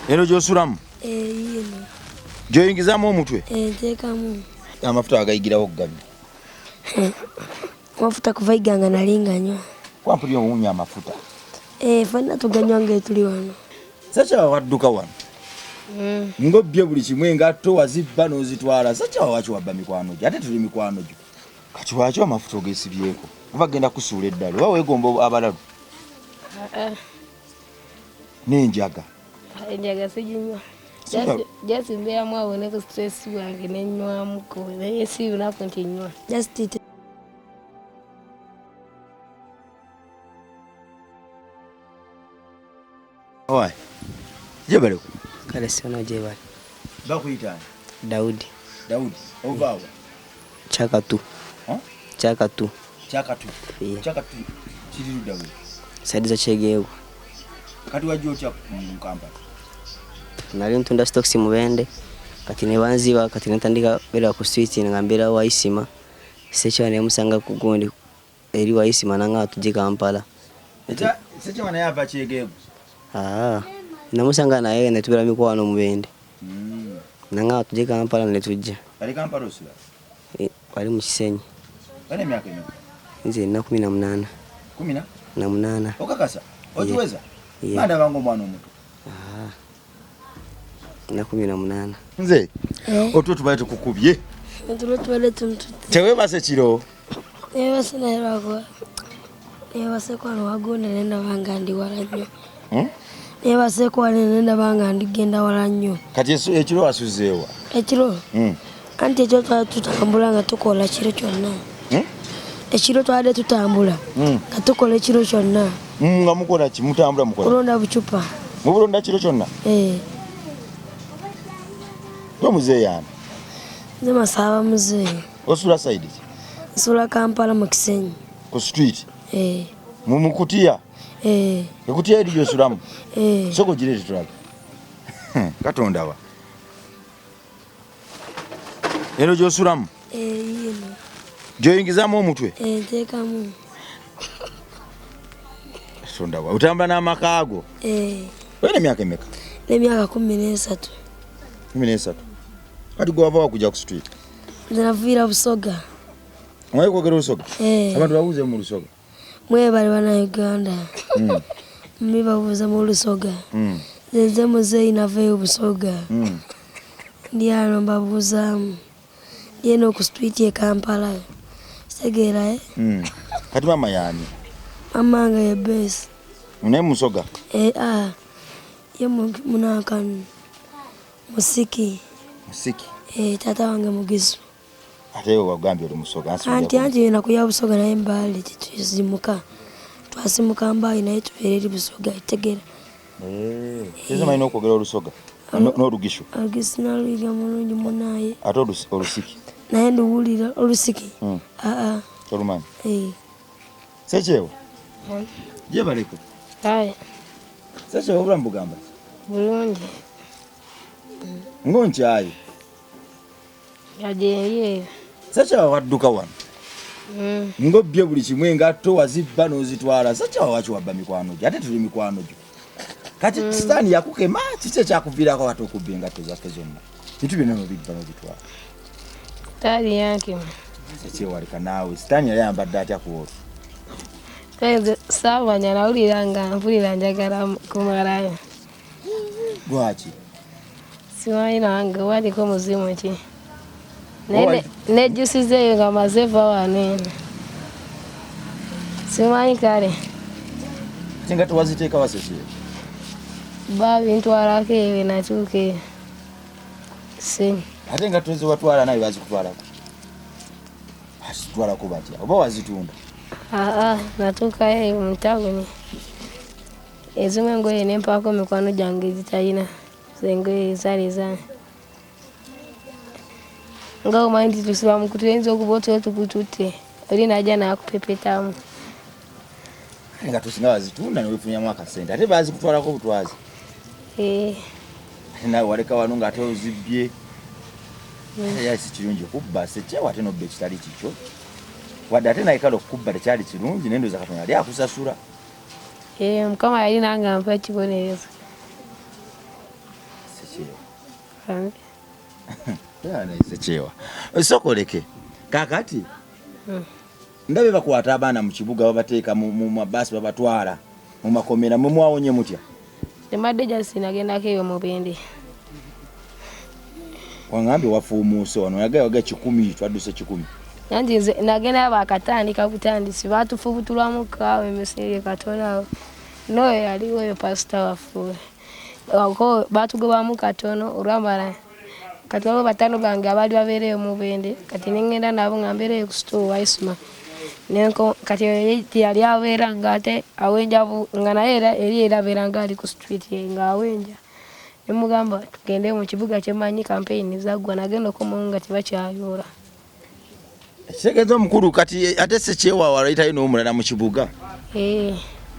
Eno gyosulamu? Eh, yino. Gyoyingizamu omutwe? Eh, nteekamu. Amafuta agayigirawo okuganywa? Amafuta kuva iganga nali nganywa. Kwampulira owunya amafuta. Eh, fenna tuganywa nga tuli wano. Sakyawa wadduka wano. Ng'obbye buli kimu, engatto wazibba n'ozitwala. Sakyawa waki wabba mikwano gyo? Ate tuli mikwano gyo. Kati waki amafuta ogeesibyeko? Oba genda kusuula eddala oba weegomba abalalu? N'enjaga. Enjaga siginywa. Just mbeeramu awo ne ku stress bwange ne nnywamuko, naye si lunaku nti nnywa. Just it. Owai. Jebaleko. Kale sona jebale. Bakuyita ani? Daudi. Daudi. Ova wa? Chakatu. Huh? Chakatu. Chakatu. Yeah. Chakatu kiri ludda we? Side za Kyegegwa. Kati wajja otya mu Kampala? Nali ntunda stocks Mubende. Kati ne banziba, kati ne ntandika beera ku street nga mbeera wa Isima. Sekyewa ne musanga ku gundi eri wa Isima nanga tujje Kampala. Sekyewa naye ava Kyegegwa? Ah, namusanga naye ne tubeera mikwano Mubende. Nanga tujje Kampala ne tujja. Ali Kampala osula? Eh, wali mu Kisenyi. Bana emyaka emeka? Nze nina 18. Kumi na? Na munaana. Okakasa? Okiweza? Yeah. Bandaba ng'omwana omuto. Ah. Nina 18. Nze Eh. otulo tubadde tukukubye. Otulo tubadde tuntutte. Teweebase kiro? Neebase naye lwakuba neebaseeko wano wagonda naye ndaba nga ndi wala nnyo. Neebaseeko wano naye ndaba nga ndigenda wala nnyo. Kati ekiro wasuzeewa? Ekiro? Anti ekiro twali tutambula nga tukola kiro kyonna. Ekiro twabadde tutambula nga tukola ekiro kyonna. Nga mukola ki? Mutambula mukola? Kulonda bucupa. Mubulonda kiro kyonna? Eh. Gwe muzeeyi ani? Nze Masaaba muzeeyi. Osula side ki? Nsula Kampala mu Kisenyi. Ku street? Eh. Mu mukutiya? Eh. Ekutiya eri gy'osulamu? Eh. Sooka ogireete tulabe. Katonda wa? Eno gy'osulamu? Eh, yino. Gy'oyingizaamu omutwe? Eh, nteekamu. Katonda wa? Otambula n'amaka go? Eh. Olina emyaka emeka? N'emyaka 13. 13. Kati gwe wava wa kujja ku street? Nze naviira Busoga. Omanyi kwogera Olusoga? Eh. Abantu babuuze mu Lusoga. Mwebale Bannayuganda. Mmi babuuza mu Lusoga. Nze nze muzeeyi navayo Busoga. Ndi ano mbabuuzaamu. Ndi eno ku street e Kampala. Kitegeera, eh? Kati maama y'ani? Maama nga ye Besi. Naye Musoga? Eh, ah. Ye munankanu. Musiki. Musiki? Eh, taata wange Mugisu. Ate wagambye oli Musoga, nsi Anti ojja anti yena kuya Busoga naye Mbale tetuzimuka. Twasimuka Mbale naye tubeera eri Busoga, kitegeera. Eh, kizima olina okwogera Olusoga n'Olugishu. Olugisu naluyiga mulungi munaye. Ate Olusiki? Naye nduwulira Olusiki. Aa. Tolumanyi? Eh. Sekyewa? Gyebaleko. Aye. Sekyewa obulamu bugamba ki? Bulungi. Ng'onkyaye. Yajenye. Sekyewa wadduka wano. Ng'obbye buli kimu, engatto wazibba n'ozitwala. Sekyewa waki wabba mikwano gyo? Ate tuli mikwano gyo. Kati sitaani yakukema, kiki ekyakuviirako ate okubba engatto zaffe zonna? Bintu byonna n'obibba n'obitwala. Sitaani yankema. Sekyewalika naawe, sitaani yali ayambadde atya ku olwo? Nze saamanya, nawulira nga mpulira njagala kumalayo. Lwaki? Simanyi nange waliko muzimu ki. Naye Owa- nejjusizeeyo nga maze va wano eno. Simanyi kale. Ate engatto waziteeka wa Sekyewa? Babintwalako eyo natuuka eyo. Kisenyi. Ate engatto ze watwala nawe bazikutwalako? Bazitwalako batya? Oba wazitunda? Aa, natuukayo eyo mu tawuni. Ezimu engoye ne mpaako mikwano gyange ezitalina. Engoye ezaali ezange. Nga omanyi nti tusiba mu kutu, oyinza okuba otulo tukututte. Oli n'ajja n'akupepetamu. Engatto singa wazitunda ne weefunyamu akasente. Ate baazikutwalako obutwazi. Eh. Ate naawe waleka wano ng'ate ozibbye. Ate yali si kirungi okubba Sekyewa ate n'obba ekitali kikyo. Wadde ate naye kale okukubba tekyali kirungi, naye ndowooza Katonda yali akusasula. Eh, Mukama yali nange ampa ekibonerezo. Sekyewa. Sekyewa. Sokoleke. Kakati. Ndabe bakwata abaana mu kibuga babateeka mu mabaasi babatwala mu makomera mwe mwawonye mutya? Mbadde just nagendako eyo Mubende. Wangambye wafuumuuse wano yagaye waga 100 twadduse 100. Nanti nze nagenda bakatandika butandisi batufubutulwamu kaawo emisiri katono awo. N'oyo yaliwo oyo pasita waffe. Ako batugobamu katono olwamala kati waliwo bataano bange abaali babeereyo Mubende kati ne ŋŋenda nabo nga mbeereyo ku store Waisima. Kati oyo teyali abeera ng'ate awenja nga naye era eri era abeera ng'ali ku street ng'awenja. Ne mugamba tugende mu kibuga kye mmanyi campaign zaggwa nagenda okomawo nga tebakyayoola. Ekitegeeza omukulu kati ate Sekyewa waleetayo n'omulala mu kibuga.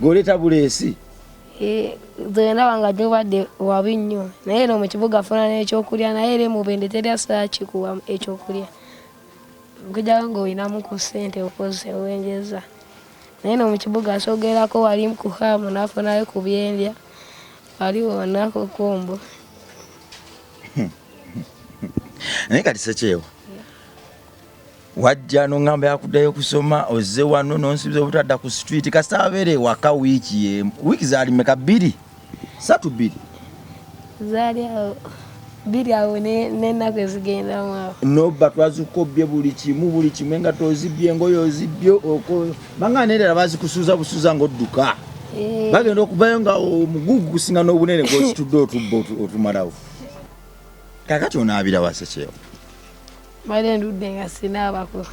Gw'oleeta buleesi. Nze ndaba nga gy'obadde wabi nnyo naye eno mu kibuga afuna n'ekyokulya naye era e Mubende teri asobola kikuwa ekyokulya. Okuggyako ng'olinamu ku ssente okoze owenjeza. Naye eno mu kibuga asogerako wali ku haamu n'afunayo ku byendya wali wonna ku kkumbo. Naye kati Sekyewa wajja n'oŋŋamba yakuddayo okusoma ozze wano n'onsuubiza obutadda ku street kasita abeera ewaka wiiki emu. Wiiki zaali mmeka? 2? 3 2? Zaali awo 2 awo n'ennaku ezigendamu awo. N'obba twazikubbye buli kimu engatto ozibbye engoye ozibbye banga n'endala bazikusuuza busuuza ng'odduka. Bagenda okuvayo nga omugugu gusinga n'obunene gw'ositudde otubba otumalawo. Kaakati onaabira wa Sekyewa? Mbadde ndudde nga sinaabako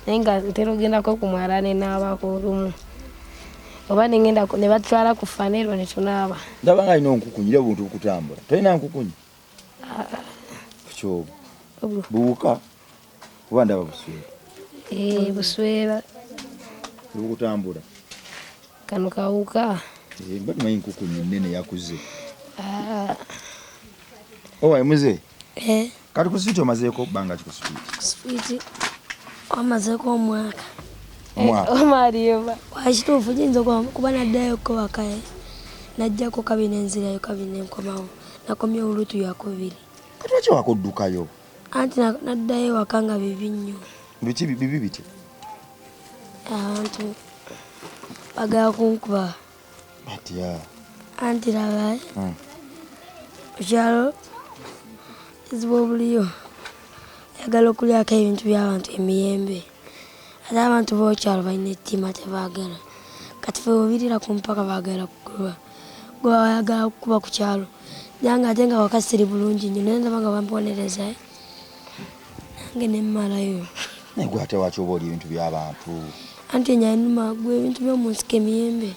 naye nga ntera ogendako ku mwala ne naabako olumu oba ne ngenda ne batutwala ku Fanero ne tunaaba. Ndaba nga alina onkukunyi era obuntu bukutambula. Tolina nkukunyi? Kyobo. Buwuka kuba ndaba buswera. Buswera. Bukutambula. Kano kawuka. Mba tumanyi nkukunyi nnene yakuze. Owaye muze. Kati ku street omazeeko bbanga ki ku street? Ku street wamazeeko omwaka. Omwaka? Omaliba. Wakituufu giyinza kuba naddayo ko waka najjako kabi n'enzirayo kabi n'enkomawo. Nakomyewo oluutu yakubiri. Kati lwaki waka oddukayo? Anti naddayo waka nga bibi nnyo. Biki bibi bitya? Abantu bagala kunkuba. Batya? Anti laba ku kyalo ezibu obuliyo ayagala okulyako ebintu by'abantu emiyembe. Ate abantu b'okyalo balina ettima tebaagala. Kati ffe bw'obirira ku mpaka baagala kugoba. Gwe bayagala kukuba ku kyalo. Nange ate nga waka siri bulungi nnyo naye ndaba nga bamponereza nange ne mmalayo. Naye gwe ate lwaki oba olya ebintu by'abantu? Anti ennyama gwe ebintu by'omu nsiko emiyembe.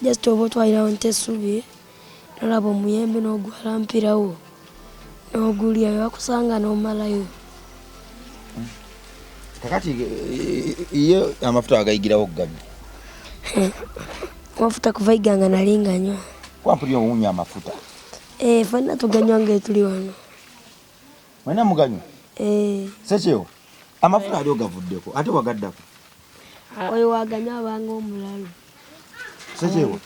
Just oba otwalirawo nte essubi nolaba omuyembe n'ogwala mpirawo n'ogulya bakusanga n'omalayo. Kakati ye amafuta agayigirawo okuganywa? Amafuta kuva iganga nali nganywa. Kwampulira owunya amafuta. Ffenna tuganywa ng'etuli wano. Mwenna muganywa? Sekyewa, amafuta ali ogavuddeko ate wagaddako? Oyo waganywa abanga omulalu. Sekyewa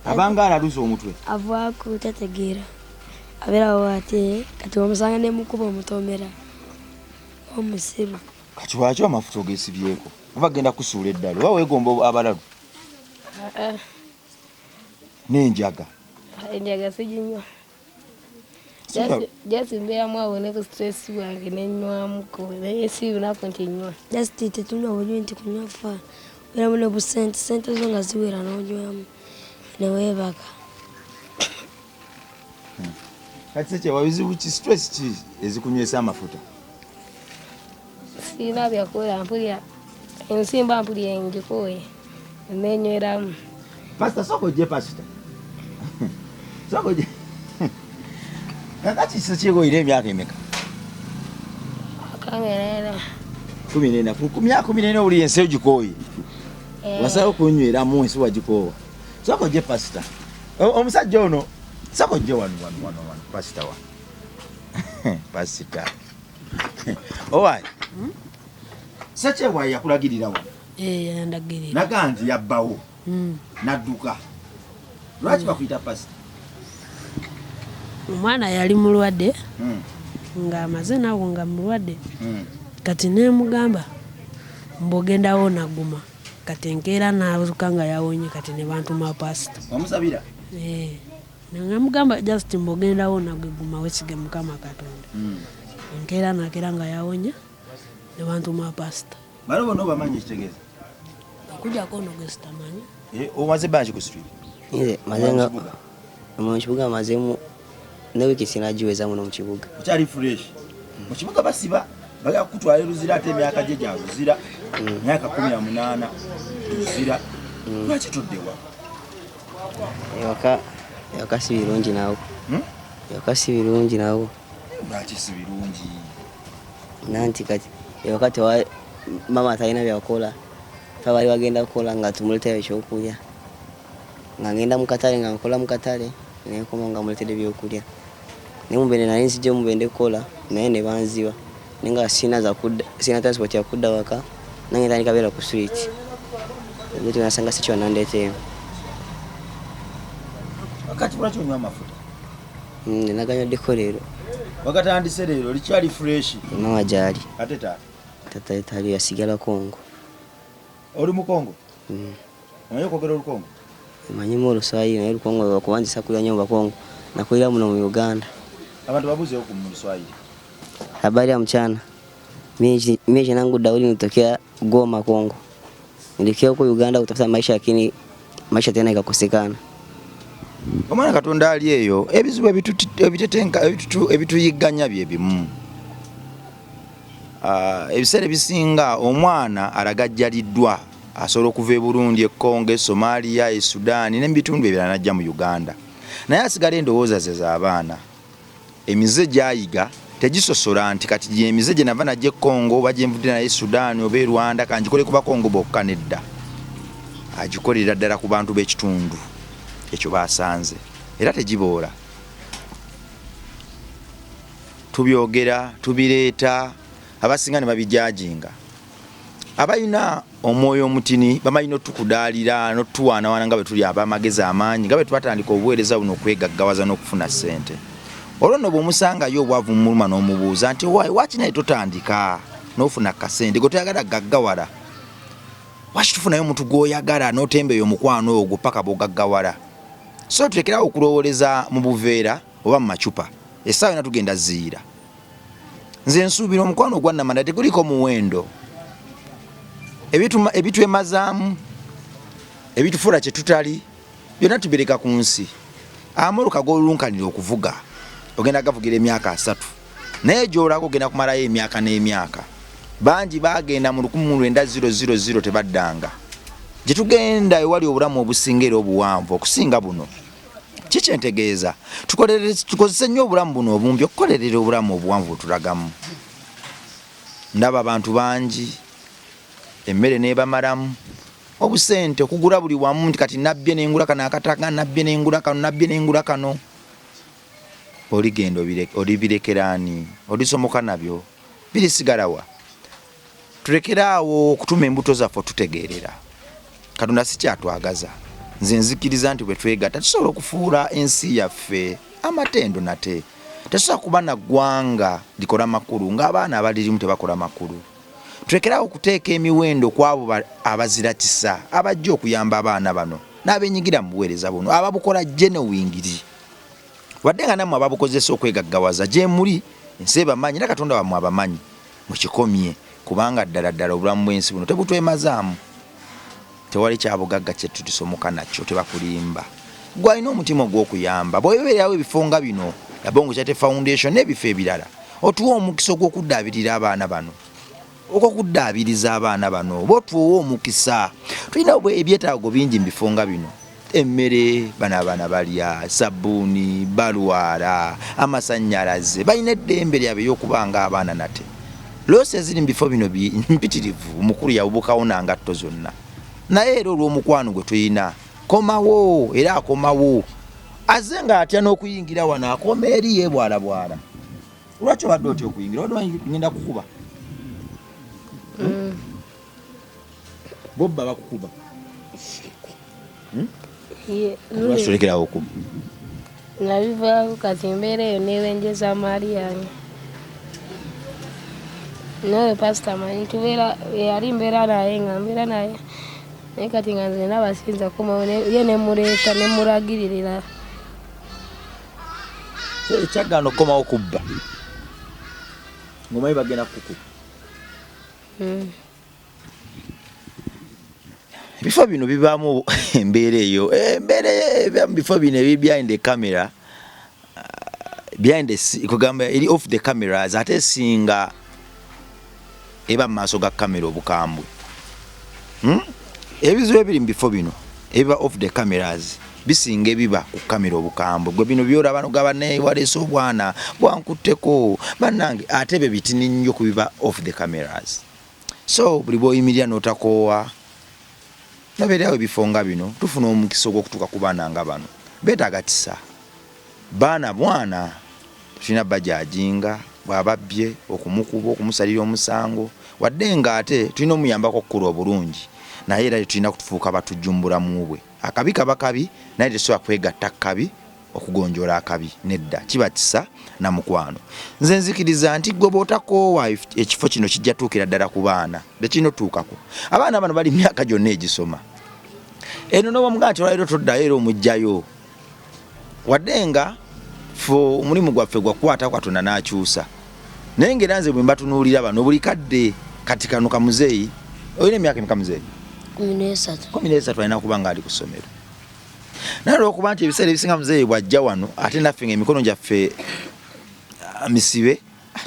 abanga alaluza omutwe. Avaako tategeera. Abeerawo ate kati omusanga ne mukuba omutomera omusiru. Kati lwaki amafuta ogeesibyeko? Oba genda kusuula eddala oba weegomba abalalu? N'enjaga. Enjaga siginywa. Just mbeeramu awo ne ku stress bwange ne nnywamuko naye si lunaku nti nnywa. Just tetunywa bunywi nti kunywa fa. Obeeramu ne busente, ssente zo nga ziwera n'onywamu ne weebaka. Kati Sekyewa bizibu ki stress ki ezikunywesa amafuta? Sirina byakukola mpulira ensi mba mpulira ngikooye nenyweramu. Pasita sooka ojje pasita. Sooka ojje. Kakati Sekyewa olina emyaka emeka? 14. 14. Ku myaka 14 owulira ensi ogikooye. Wasalawo kunyweramu ensi wagikoowa. Sooka ojje pasita. Omusajja ono sooka ojje wano wano wano wano pasita wa. Pasita. Owaye. Sekyewa yakulagirira wano. Yandagirira. Naga nti yabbawo. N'adduka. Lwaki bakuyita pasita? Omwana yali mulwadde ng'amaze nawo nga mulwadde. Kati nemugamba mbw'ogendawo naguma. Kati enkeera n'azuuka nga yawonye kati ne bantuma pasita. Wamusabira? Eh. Namugamba just mbw'ogendawo naguma weesige Mukama Katonda. Enkeera nakeera nga yawonye ne bantuma pasita. Bano bonna obamanyi ekitegeeza? Okuggyako ono gwe sitamanyi. Eh, omaze ebbanga ki ku street? Nze maze nga mu kibuga mazeemu ne wiiki sinagiweza muno mu kibuga. Okyali fresh. Mu kibuga basiba bagala kukutwala e Luzira ate emyaka gye gya Luzira. Myaka 18 Luzira. Lwaki tudde waka? Ewaka ewaka si birungi nawo. Ewaka si birungi nawo. Lwaki si birungi? Nanti kati ewaka tewa mama talina byakola. Ffe abaali bagenda kukola nga tumuleetera ekyokulya. Nga ngenda mu katale nga nkola mu katale ne nkomawo nga muleetedde ebyokulya. Naye Mubende nali nzija Mubende kukola naye ne banziba. Naye nga sirina za kudda sirina transport ya kudda waka nange ntandika beera ku street. Bwentyo nasanga Sekyo n'andeeta eno. Kati lwaki onywa amafuta? Naganywaddeko leero. Wagatandise leero likyali fresh. Maama gy'ali. Ate taata? Taata taliyo yasigala Congo. Oli Mukongo? Omanyi okwogera Olukongo? Manyimu Oluswayiri naye Olukongo lwakuba nze sakulira nnyo mu Bakongo. Nakulira muno mu Uganda. Abantu babuuzeewo ku mu Luswayiri. Habari ya mchana. Mimi jina langu Daudi nitokea Goma Kongo. Nilikia huko Uganda kutafuta maisha lakini maisha tena ikakosekana. Omwana Katonda ali eyo ebizibu ebitetenka ebituyigganya bye bimu. Ebiseera ebisinga omwana alagajjaliddwa asobola okuva e Burundi, e Congo, e Somalia, e Sudan ne mu bitundu ebirala n'ajja mu Uganda. Naye asigala endowooza ze z'abaana. Emize gy'ayiga tegisosola nti kati gye emize gye nava nagyo e Congo oba gye nvudde nayo e Sudan oba e Rwanda kangikole ku Bakongo bokka nedda. Agikolera ddala ku bantu b'ekitundu ekyo b'asanze era tegiboola. Tubyogera, tubireeta, abasinga ne babijajinga. Abalina omwoyo omutini bamanyi n'otukudaalira n'otuwaanawaana nga bwe tuli ab'amagezi amangi nga bwe twatandika obuweereza buno okwegaggawaza n'okufuna ssente. Olwo nno bw'omusangayo obwavu mumuluma n'omubuuza nti owaaye waaki naye totandika n'ofuna kasente gwe toyagala gaggawala waki tufunayo omuntu gw'oyagala n'otembeeya omukwano ogwo paka bw'ogaggawala. So tulekerawo okulowooleza mu buveera oba mu macupa essaawa yonna tugenda ziyira. Nze nsuubira omukwano ogwa nnamanda teguliko muwendo. Ebitwemazaamu, ebitufuula kye tutali, byonna tubireka ku nsi. Amoloka g'olulunkanira okuvuga ogenda gavugira emyaka 30, naye gy'olaga ogenda kumalayo emyaka n'emyaka. Bangi baagenda mu 1900 tebaddanga. Gye tugenda ewali obulamu obusinga era obuwanvu okusinga buno. Ki kye ntegeeza? Tukozese nnyo obulamu buno obumpi okukolerera obulamu obuwanvu bwe tulagamu. Ndaba abantu bangi emmere n'ebamalamu obusente okugula buli wamu nti kati nabbye ne ngula kano akataka, nabbye ne ngula kano, nabbye ne ngula kano. Oligenda olibirekera ani? Olisomoka nabyo? Birisigala wa? Tulekere awo okutuma embuto zaffe otutegeerera. Katonda si kyatwagaza. Nze nzikiriza nti bwe twegatta tusobola okufuula ensi yaffe amatendo nate. Tetusobola kuba na ggwanga likola makulu ng'abaana abalirimu tebakola makulu. Tulekere awo okuteeka emiwendo ku abo abazira kisa abajja okuyamba abaana bano n'abenyigira mu buweereza buno ababukola genuinely. Wadde nga nammwe ababukozesa okwegaggawaza gyemuli, ensi ebamanyi era Katonda wammwe abamanyi. Mukikomye kubanga ddala ddala obulamu bw'ensi buno tebutwemazaamu. Tewali kyabugagga kye tulisomoka nakyo, tebakulimba. Ggwe alina omutima ogw'okuyamba, bw'obeerawo ebifo nga bino, Labongo Charity Foundation n'ebifo ebirala, otuwa omukisa ogw'okuddaabirira abaana bano, ogw'okuddaabiriza abaana bano, oba otuwa omukisa. Tulina ebyetaago bingi mu bifo nga bino. Emmere bano abaana balya, sabbuuni, balwala, amasannyalaze, balina eddembe lyabwe ery'okuba ng'abaana nate. Loosi eziri mu bifo bino mpitirivu, omukulu yawubukawo na ngatto zonna. Naye era olw'omukwano gwe tulina, komawo era akomawo. Azze ng'atya n'okuyingira wano akoma eri yeebwalabwala. Lwaki obadde otya okuyingira? Obadde omanyi ngenda kukuba? Bobba bakukuba. Lwaki tolekerawo okuba? Nabivaako kati mbeera eyo neewenjeza maali yange. Naye pasita manyi tubeera yali mbeera naye nga mbeera naye naye kati nga nze ndaba siyinza kukomawo ye ne muleeta ne mulagiririra. Ekyagaana okukomawo kubba ng'omanyi bagenda kukukuba. Ebifo bino bibaamu embeera eyo, embeera eba mu bifo bino ebi behind the camera, behind the kugamba eri off the cameras, ate esinga eba mu maaso ga kamera obukambwe. Ebizibu ebiri mu bifo bino ebiba off the cameras bisinga ebiba ku kamera obukambwe. Gwe bino byolaba nogaba naye waleese obwana bwankutteko bannange, ate ebyo bitini nnyo ku biba off the cameras. So buli bw'oyimirira n'otakoowa nabeerawo ebifo nga bino, tufuna omukisa ogw'okutuuka ku baana nga bano. Beetaaga kisa, baana bwana tulina bajajinga bw'ababbye okumukuba, okumusalira omusango, wadde nga ate tulina omuyambako okukula obulungi, naye era tetulina kutufuuka batujju mu bulamu bwe. Akabi kaba kabi, naye tetusobola kwegatta kabi okugonjoola akabi, nedda, kiba kisa na mukwano. Nze nzikiriza nti gwe bw'otakoowa ekifo kino kijja tuukira ddala ku baana bekirina otuukako. Abaana bano bali myaka gyonna egisoma eno, n'obamugaa nti olwaliro toddayo era omugjayo, wadde nga fe omulimu gwaffe gwakukwata Katonda n'akyusa, naye ngaera nze bwe mbatunuulira bano buli kadde. Kati kano kamuzeeyi, olina emyaka emeka muzeeyi? 13. 13, alina kuba nga ali ku ssomero, naye olwokuba nti ebiseera ebisinga muzeeyi bwajja wano ate naffe nga emikono gyaffe misibe,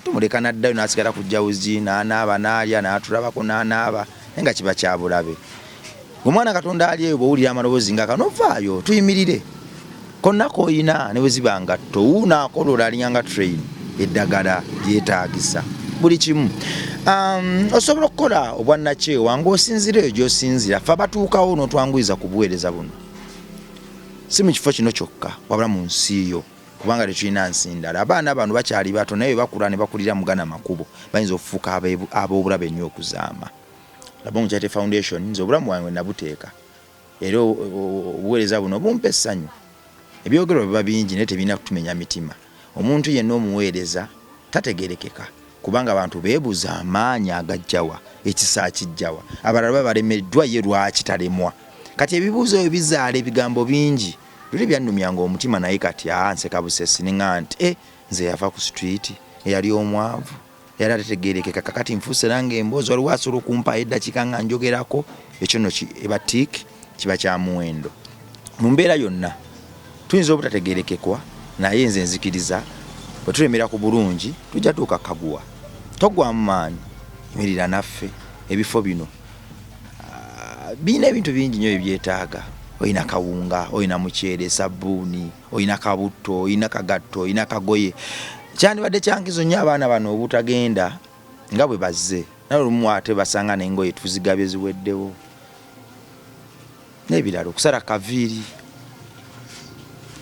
tumuleka naddayo n'asigala ku jawuzi n'anaaba n'alya n'atulabako n'anaaba, naye nga kiba kya bulabe. Omwana Katonda ali eyo, bw'owulira amaloboozi nga kano ovaayo tuyimirire konna koyina ne bwe ziba ngatto, wuunaakolola alinga nga train, eddagala lyetaagisa buli kimu. Osobola okukola obwannakyewa ng'osinziira eyo gy'osinziira, ffe abatuukawo n'otwanguyiza ku buweereza buno, si mu kifo kino kyokka wabula mu nsi yo, kubanga tetulina nsi ndala. Abaana bano bakyali bato, naye bwe bakula ne bakulira mu gana makubo bayinza okufuuka ab'obulabe ennyo okuzaama. Labong Charity Foundation, nze obulamu bwange nabuteeka era obuweereza buno bumpa essanyu. Ebyogerwa biba bingi naye tebirina kutumenya mitima. Omuntu yenna omuweereza tategerekeka kubanga abantu beebuuza amaanyi agajjawa, ekisa akijjawa, abalala baba balemeddwa, ye lwaki talemwa? Kati ebibuuzo ebyo bizaala ebigambo bingi. Luli byannumyanga omutima, naye kati nseka busesi ne ŋŋamba nti nze yava ku street eyali omwavu era tategerekeka, kakati nfuuse nange emboozi. Waliwo asobola okumpaayo eddakiika nga njogerako, ekyo nno eba tick, kiba kya muwendo. Mu mbeera yonna tuyinza obutategerekekwa, naye nze nzikiriza bwe tulemera ku bulungi tujja tuuka kaguwa. Togwamu maanyi, yimirira naffe. Ebifo bino birina ebintu bingi nnyo ebyetaaga. Olina kawunga, olina muceere, sabbuuni, olina kabutto, olina kagatto, olina kagoye. Kyandibadde kyankizo nnyo abaana bano obutagenda nga bwe bazze, naye olumu ate basanga n'engoye tuzigabye ziweddewo n'ebirala. Okusala kaviiri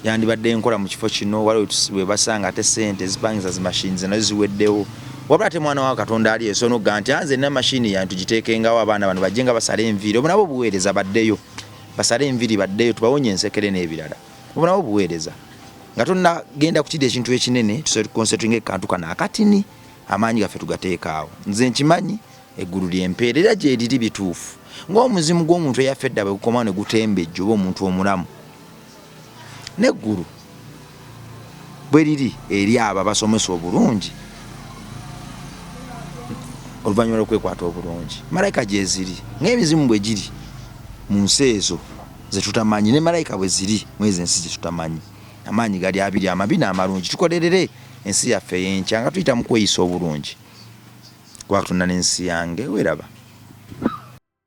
yandibadde nkola mu kifo kino, waliwo we basanga ate sente ezipangisa zi machines nazo ziweddewo. Wabula ate mwana wa Katonda ali esobola okugamba nti anze nina mashini yange, tugiteekengawo, abaana bano bajje nga basala enviiri. Obwo nabwo buweereza, baddeyo basale enviiri, baddeyo tubawonye ensekere n'ebirala. Obwo nabwo buweereza. Nga tonnagenda kukiri ekintu ekinene, tuconcentratinga ekantu kano akatini, amaanyi gaffe tugateeka awo. Nze nkimanyi eggulu lyempeera era gyeriri bituufu, ng'omuzimu gw'omuntu eyaffe edda bwe gukomawo ne gutembejja oba omuntu omulamu, n'eggulu bwe riri eri abo abasomesa obulungi oluvannyuma lw'okwekwata obulungi. Malayika gyeziri ng'emizimu bwe giri mu nsi ezo ze tutamanyi, ne malayika bwe ziri mu ezo ensi ze tutamanyi. Amaanyi gali abiri, amabi n'amalungi. Tukolerere ensi yaffe ey'enkya nga tuyita mu kweyisa obulungi, kuba Katonda n'ensi yange weeraba.